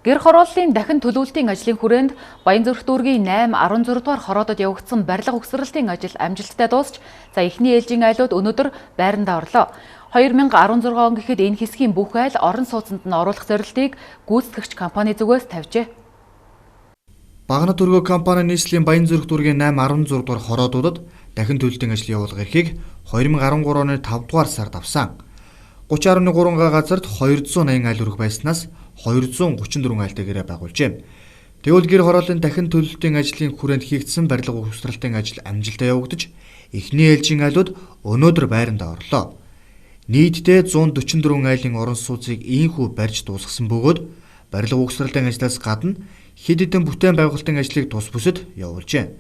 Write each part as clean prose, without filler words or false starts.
Гэр хорооллын дахин төлөвлөлтийн ажлын хүрээнд Баянзүрх дүүргийн 8, 16 дугаар хороодод явагдсан барилга угсралтын ажил амжилттай дуусч, за эхний ээлжийн айлууд өнөөдөр байрандаа орлоо. 2016 он гэхэд энэ хэсгийн бүх айл орон сууцнд нь оруулах зорилтыг гүйцэтгэгч компани зүгээс тавьжээ. Баганад өргөө компани нийслэлийн Баянзүрх дүүргийн 8, 16 дугаар хороодуудад дахин төлөлтийн ажил явуулах эрхийг 2013 оны 5 дугаар сард авсан. 30.3 га газарт 280 айл өрөх байснаас 234 айлтай гэрээ байгуулжээ. Тэгвэл гэр хорооллын дахин төлөлтийн ажлын хүрээнд хийгдсэн барилга угсралтын ажил амжилттай явагдаж, эхний ээлжийн айлууд өнөөдөр байрандаа орлоо. Нийтдээ 144 айлын орон сууцыг ийнхүү барьж дуусгасан бөгөөд барилга угсралтын ажлаас гадна хэд хэдэн бүтээн байгуулалтын ажлыг тус бүсэд явуулжээ.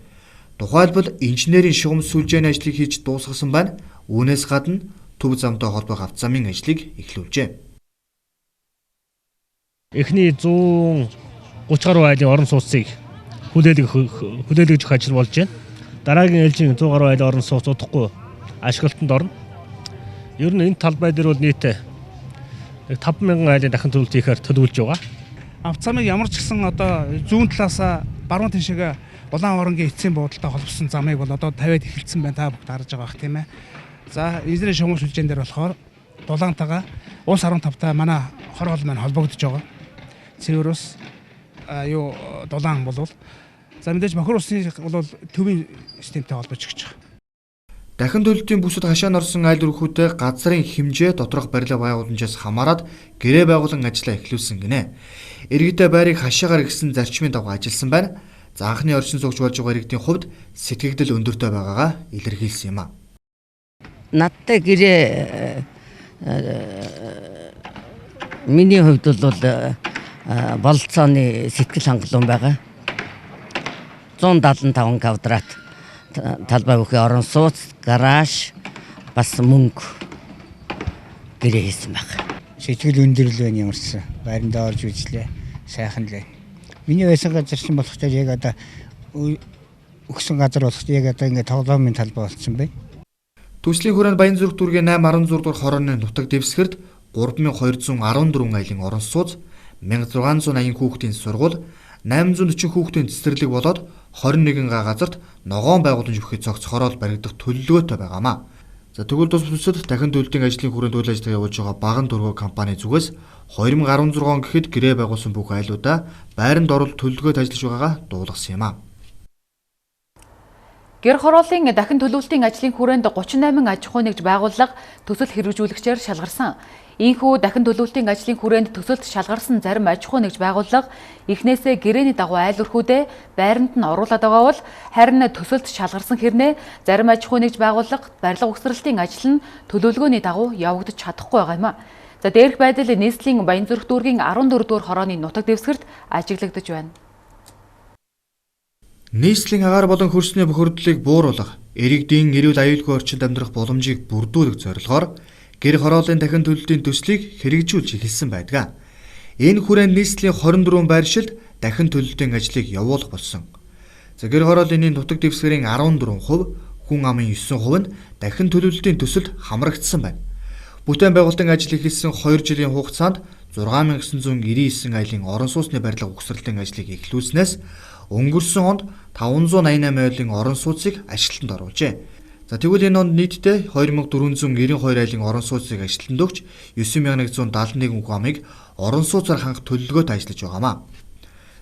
Тухайлбал инженерийн шугам сүлжээний ажлыг хийж дуусгасан байна. Үүнээс гадна төв замтай холбоох авто замын ажлыг эхлүүлжээ. Эхний 130 гаруй айлын орон сууцыг хүлээлгэж өгөх ажил болж байна. Дараагийн ээлжийн 100 гаруй айлын орон сууц удахгүй ашиглалтанд орно. Ер нь энэ талбай дээр бол нийтээ 5,000 айлын дахин төлөлт хийхээр төлөвлөж байгаа. Авто замыг ямар ч гэсэн одоо зүүн талаасаа баруун тишээгээ Улаан Оронгийн эцсийн буудалтай холбосон замыг бол одоо тавиад эхэлсэн байна. Та бүгд харж байгаа бах тийм ээ. За инженерийн шугам сүлжээн дээр болохоор Дулаантайгаа Улс 15-тай манай хороол маань холбогдож байгаа. Цэвэр ус юу Дулаан болвол за мэдээж Бохир усны бол төвийн системтэй холбож өгч байгаа. Дахин төлөлтийн бүсэд хашаа орсон айл өрхүүтэй газрын хэмжээ доторх барилга байгууламжаас хамаарат гэрээ байгуулан ажлаа эхлүүлсэн гинэ. Иргэдээ байрыг хашаагаар гисэн зарчмын дагуу ажилласан байна. За анхны орчин суугч болж байгаа иргэдийн хувьд сэтгэгдэл өндөртэй байгаагаа илэрхийлсэн юм а. Надтай гэрээ миний хувьд бол бололцооны сэтгэл хангалуун байгаа. 175 квадрат талбай бүхий орон сууц, гараж, бас мөнгө гэрээ хийсэн баг. Сэтгэл өндөрлөө байна ямарчсан. Байрандаа орж үзлээ. Сайхан л байна. Миний байсан газар чинь болохоор яг одоо өгсөн газар болохоор яг одоо ингээд тоглоомын талбай болсон байна. Төслийн хүрээнд Баянзүрх дүүргийн 8, 16 дугаар хорооны нутаг дэвсгэрт 3214 айлын орон сууц, 1680 хүүхдийн сургууль, 840 хүүхдийн цэцэрлэг болоод 21 га газарт ногоон байгууламж бүхий цогц хороол баригдах төлөвлөгөөтэй байгаамаа. За тэгвэл тус бүсэд дахин төлөлтийн ажлын хүрээнд үйл ажиллагаа явуулж байгаа Баган дөрвөө компани зүгээс 2016 он гэхэд гэрээ байгуулсан бүх айлуудаа байранд оруулах төлөвлөгөөд ажиллаж байгаагаа дуулгасан юм а. Гэр хорооллын дахин төлөвлөлтийн ажлын хүрээнд 38 аж ахуй нэгж байгууллага төсөл хэрэгжүүлэгчээр шалгарсан. Ийхүү дахин төлөвлөлтийн ажлын хүрээнд төсөлд шалгарсан зарим аж ахуй нэгж байгууллага эхнээсээ гэрээний дагуу айл өрхүүдээ байранд нь оруулаад байгаа бол харин төсөлд шалгарсан хэрнээ зарим аж ахуй нэгж байгууллага барилга угсралтын ажил нь төлөвлөгөөний дагуу явагдаж чадахгүй байгаа юм а. За дээрх байдал нийслэлийн Баянзүрх дүүргийн 14 дугаар хорооны нутаг дэвсгэрт ажиглагдаж байна. Нийслэлийн агаар болон хөрсний бохирдлыг бууруулах, иргэдийн эрүүл аюулгүй орчинд амьдрах боломжийг бүрдүүлэх зорилгоор гэр хорооллын дахин төлөлтийн төслийг хэрэгжүүлж эхэлсэн байдаг. Энэ хүрээнд нийслэлийн 24 байршилд дахин төлөлтийн ажлыг явуулах болсон. За гэр хорооллын нутаг дэвсгэрийн 14%, хүн амын 9% нь дахин төлөвлөлтийн төсөлд хамрагдсан байна. Бүтээн байгуулалтын ажил эхэлсэн 2 жилийн хугацаанд 6999 айлын орон сууцны барилга угсралтын ажлыг эхлүүлснээс өнгөрсөн онд 588 айлын орон сууцыг ажилтнанд оруулжээ. За тэгвэл энэ онд нийтдээ 2492 айлын орон сууцыг ажилтнанд өгч 9171 хүн амыг орон сууцаар хангах төлөвлөгөөтэй ажиллаж байгаамаа.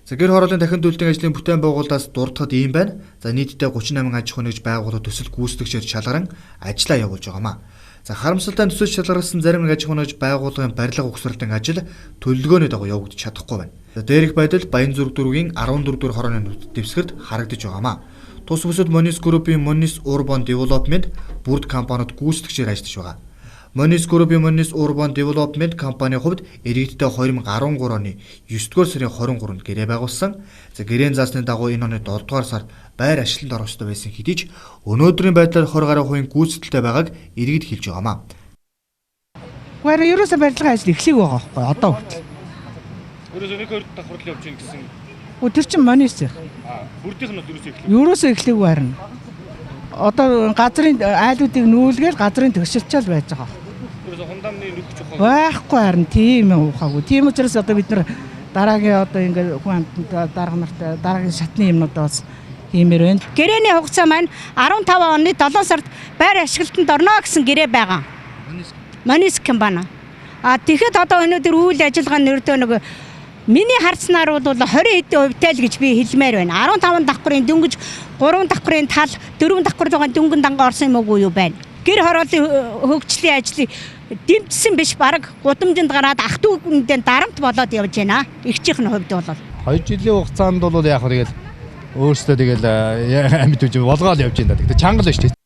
За гэр хорооллын дахин төлөлтийн ажлын бүтээн байгуулалтаас дурдахад ийм байна. За нийтдээ 38 аж ахуй нэгж байгууллага төсөл гүйцэтгэгчээр шалгаран ажлаа явуулж байгаамаа. За харамсалтай нь төсөл шалгарсан зарим нэг аж ахуй нэгж байгууллагын барилга угсралтын ажил төлөвлөгөөний дагуу явагдаж чадахгүй байна. За дээрх байдал Баянзүрх дүүргийн 14 дугаар хорооны нутаг дэвсгэрт харагдаж байгаамаа. Тус бүсэд Monis Group-ийн Monis Urban Development бүрд компаниуд гүйцэтгэгчээр ажиллаж байгаа. Monis Group-ийн Monis Urban Development компани хувьд иргэдтэй 2013 оны 9-р сарын 23-нд гэрээ байгуулсан. За гэрээн заасны дагуу энэ оны 7-р сард байр ажилтнанд орох ёстой байсан хэдий ч өнөөдрийн байдлаар 20 гаруй хувийн гүйцэтгэлтэй байгааг иргэд хэлж байгаамаа. Гэхдээ ерөөсөө барилгын ажил эхлэегүй байгаа байхгүй одоо хүртэл. Ерөөсөө нэг хоёр давхарлал явж гин гэсэн. Тэр чинь Monis. Бүрдийнх нь бол ерөөсөө эхлэв. Ерөөсөө эхлэегүй харин. Одоо газрын айлуудыг нүүлгээл газрын төгсөлчөөл байж байгаа. Ерөөсөө хундаамны нөхч ухаан байхгүй харин тийм ухаагүй. Тийм учраас одоо бид нар Дараагийн одоо ингээд хүн амьтанд дарга нартай дараагийн шатны юмнуудаа бас хиймээр байна. Гэрээний хугацаа маань 15 оны 7 сард байр ашиглалтанд орно гэсэн гэрээ байгаа. Монис компани. А тэгэхэд одоо өнөөдөр үйл ажиллагаа нь ердөө нэг миний харцнаар бол 20 хэдэн хувьтай л гэж би хэлмээр байна. 15 давхрын дөнгөж 3 давхрын тал 4 давхар байгаа дөнгөн дангаа орсон юм уу юу байна. Гэр хорооллын хөгжлийн ажлыг дэмжсэн биш бараг гудамжинд гараад ах дүүгэндээ дарамт болоод явж байна. Эгчийнх нь хувьд бол 2 жилийн хугацаанд бол яг тэгэл өөрсдөө тэгэл амьд үж болгоол явж байна. Тэгтээ чанга л шүү дээ.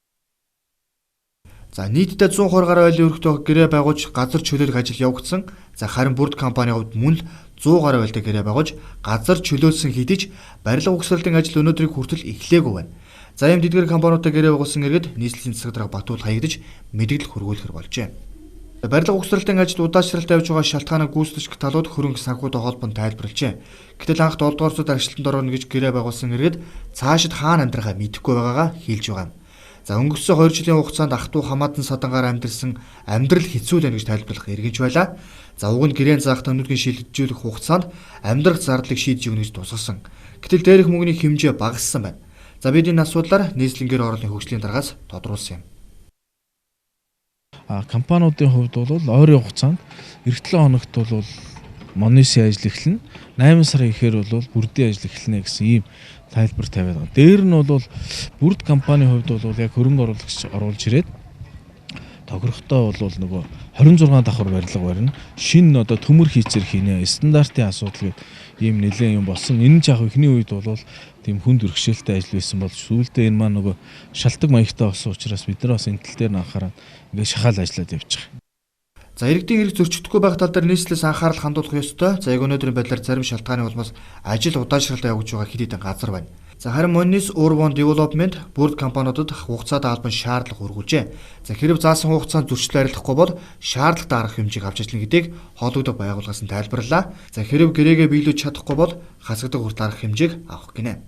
За нийтдээ 120 гаруй айлын өрхтөө гэрээ байгуулж газар чөлөөлөх ажил явагдсан. За харин бүрд компанийн хувьд мөн л 100 гаруй айлтай гэрээ байгуулж газар чөлөөлсөн хэдий ч барилга угсралтын ажил өнөөдрийг хүртэл эхлээгүй байна. За ийм тэдгэр компаниудаа гэрээ байгуулсан иргэд нийслэлийн засаг дарга Батүл хаягдаж мэдээлэл хүргүүлэхэр болжээ. Барилга угсралтын ажил удаашралтай явж байгаа шалтгааныг гүйцэтгэх талууд хөрөнгө санхүүтэй холбон тайлбарлажээ. Гэтэл анх 7 дугаар сард ажилтнанд орно гэж гэрээ байгуулсан иргэд цаашид хаана амьдрахаа мэдэхгүй байгаагаа хэлж байгаа юм. За өнгөрсөн 2 жилийн хугацаанд ах トゥ хамаатан садангаар амьдрсан амьдрал хэцүү л байна гэж тайлбарлах эргэж байлаа. За уг нь гэрээн заахт өнөөдрийн шилжүүлэх хугацаанд амьдрах зардлыг шийдэж өгнө гэж тусгасан. Гэтэл дээрх мөнгөний хэмжээ багассан байна. За бид энэ асуудлаар нийслэлийн гэр орооллын хөгжлийн даргаас тодруулсан юм. Компаниудын хувьд бол ойрын хугацаанд эх 7 хоногт бол Монисын ажил эхэлнэ. 8 сарын ихээр бол бүрдийн ажил эхэлнэ гэсэн ийм тайлбар тавиад байгаа. Дээр нь бол бүрд компанийн хувьд бол яг хөрөнгө оруулагч оруулж ирээд тохирохдоо бол нөгөө 26 давхар барилга барина. Шинэ одоо төмөр хийцэр хийнэ. Стандартын асуудал гэдэг ийм нэлээд юм болсон. Энэ ч яг эхний үед бол тийм хүнд бэрхшээлтэй ажил байсан бол сүүлдээ энэ маань нөгөө шалтгаан маягтай болсон учраас бид нар бас энэ тал дээр нь анхаарал ингээд шахаал ажиллаад явж байгаа. За иргэдийн эрх зөрчигдөхгүй байх тал дээр нийслэлээс анхаарал хандуулах ёстой. За яг өнөөдрийн байдлаар зарим шалтгааны улмаас ажил удаашралтай явагдаж байгаа хэд хэдэн газар байна. За харин Monis Urban Development бүрд компаниудад хугацаатай албан шаардлага өргүүлжээ. За хэрв заасан хугацаанд зөрчил арилгахгүй бол шаардлагатай арга хэмжээг авч ажиллана гэдгийг холбогдох байгууллагаас нь тайлбарллаа. За хэрв гэрээгээ биелүүлж чадахгүй бол хасагдах хүртэл арга хэмжээг авах гинэ.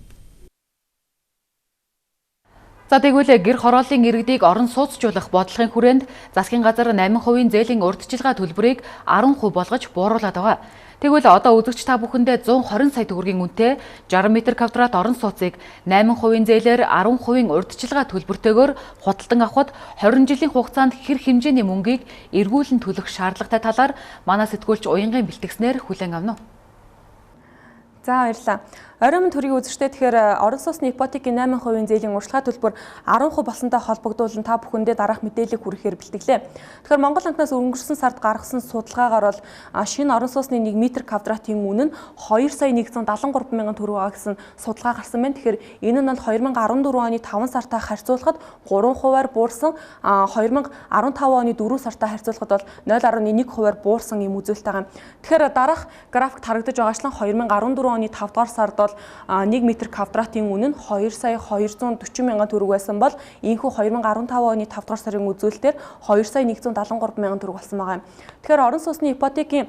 За тэгвэл гэр хорооллын иргэдийг орон сууцжуулах бодлогын хүрээнд засгийн газар 8% зээлийн урьдчилгаа төлбөрийг 10% болгож бууруулад байгаа. Тэгвэл одоо үзэгч та бүхэндээ 120 сая төгрөгийн үнэтэй 60 м квадрат орон сууцыг 8% зээлээр 10% урьдчилгаа төлбөртэйгээр худалдан авахад 20 жилийн хугацаанд хэр хэмжээний мөнгийг эргүүлэн төлөх шаардлагатай талаар манай сэтгүүлч Уянгийн бэлтгэснээр хүлээн авна. За баярлалаа. Оройн төрийн үзэгчдээ тэгэхээр орон сууцны ипотекийн 8% зээлийн урьдчилгаа төлбөр 10% болсонтой холбогдуулан та бүхэндээ дараах мэдээллийг хүргэхээр бэлтгэлээ. Тэгэхээр Монгол банкнаас өнгөрсөн сард гаргасан судалгаагаар бол шинэ орон сууцны 1 м квадратын үнэ нь 2 сая 173 мянган төгрөг байгаа гэсэн судалгаа гарсан байна. Тэгэхээр энэ нь бол 2014 оны 5 сартай харьцуулахад 3%-аар буурсан, 2015 оны 4 сартай харьцуулахад бол 0.1%-аар буурсан юм үзүүлэлт байгаа юм. Тэгэхээр дараах графикт харагдаж байгаачлан 2014 оны 5 дугаар сард бол 1 м квадратын үнэ нь 2 сая 240 мянган төгрөг байсан бол ийнхүү 2015 оны 5 дугаар сарын үзүүлэлтээр 2 сая 173 мянган төгрөг болсон байгаа юм. Тэгэхээр орон сууцны ипотекийн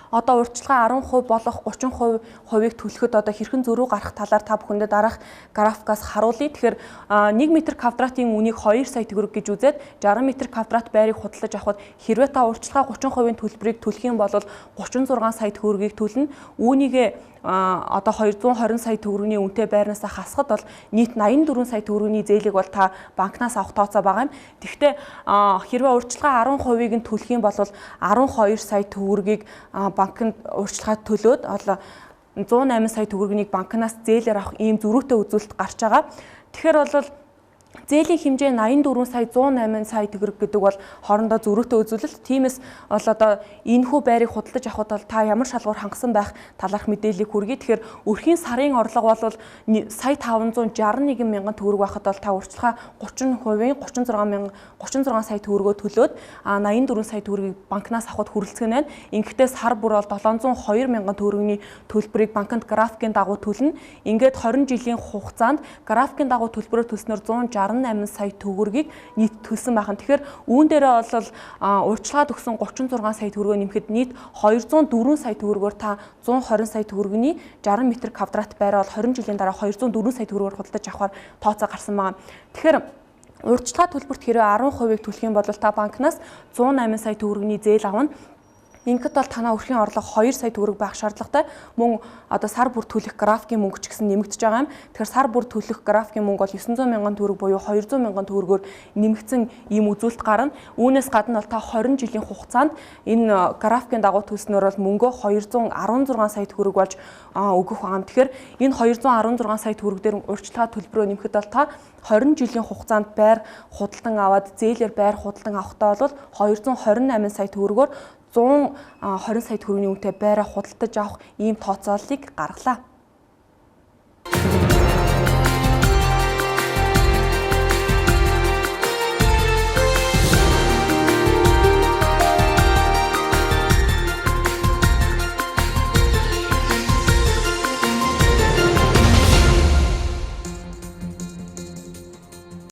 одоо урьдчилгаа 10% болох 30% хувийг төлөхөд одоо хэрхэн зөрүү гарах талаар та бүхэндээ дараах графикаас харуулъя. Тэгэхээр 1 м квадратын үнийг 2 сая төгрөг гэж үзээд 60 м квадрат байрыг худалдаж авахад хэрвээ та урьдчилгаа 30% төлбөрийг төлөх юм бол 36 сая төгрөгийг төлнө. Үүнийгээ одоо 220 сая төгрөгийн үнэтэй байрнаас хасахад бол нийт 84 сая төгрөгийн зээлийг бол та банкнаас авах тооцоо байгаа юм. Тэгэхдээ хэрвээ урьдчилгаа 10%-ийг нь төлөх юм бол 12 сая төгрөгийг банкнд урьдчилгаа төлөөд 108 сая төгрөгийг банкнаас зээлээр авах ийм зөрүүтэй үзүүлэлт гарч байгаа. Тэгэхээр бол зээлийн хэмжээ 84 сая 108 сая төгрөг гэдэг бол хоорондоо зөрүүтэй үзүүлэлт. Тиймээс бол одоо энэхүү байрыг худалдаж авахад бол та ямар шалгуур хангасан байх талаарх мэдээллийг хүргэе. Тэгэхээр өрхийн сарын орлого бол сая 561 мянган төгрөг байхад бол та урьдчилгаа 30%-ийн 36 сая төгрөгөө төлөөд 84 сая төгрөгийг банкнаас авахад хүрэлцэх нь байна. Ингэхдээ сар бүр бол 702 мянган төгрөгийн төлбөрийг банкнд графикийн дагуу төлнө. Ингээд 20 жилийн хугацаанд графикийн дагуу төлбөрөөр төлснөөр 168 сая төгрөгийг нийт төлсөн байх нь. Тэгэхээр үүн дээрээ бол урьдчилгаа төгсөн 36 сая төгрөгөө нэмэхэд нийт 204 сая төгрөгөөр та 120 сая төгрөгийн 60 м квадрат байраа бол 20 жилийн дараа 204 сая төгрөгөөр худалдаж авахар тооцоо гарсан байгаа. Тэгэхээр урьдчилгаа төлбөрт хэрвээ 10%-ийг төлөх юм бол та банкнаас 108 сая төгрөгийн зээл авна. Ингээд бол танаа өрхийн орлого 2 сая төгрөг байх шаардлагатай. Мөн одоо сар бүр төлөх графикийн мөнгө ч гэсэн нэмэгдэж байгаа юм. Тэгэхээр сар бүр төлөх графикийн мөнгө бол 900 мянган төгрөг буюу 200 мянган төгрөгөөр нэмэгдсэн ийм үзүүлэлт гарна. Үүнээс гадна бол та 20 жилийн хугацаанд энэ графикийн дагуу төлснөөр бол мөнгөө 216 сая төгрөг болж өгөх байгаа юм. Тэгэхээр энэ 216 сая төгрөг дээр урьдчилгаа төлбөрөө нэмэхэд бол та 20 жилийн хугацаанд байр худалдан аваад зээлээр байр худалдан авахдаа бол 228 сая төгрөгөөр 120 сая төгрөгийн үнэтэй байраа худалдаж авах ийм тооцооллыг гаргалаа.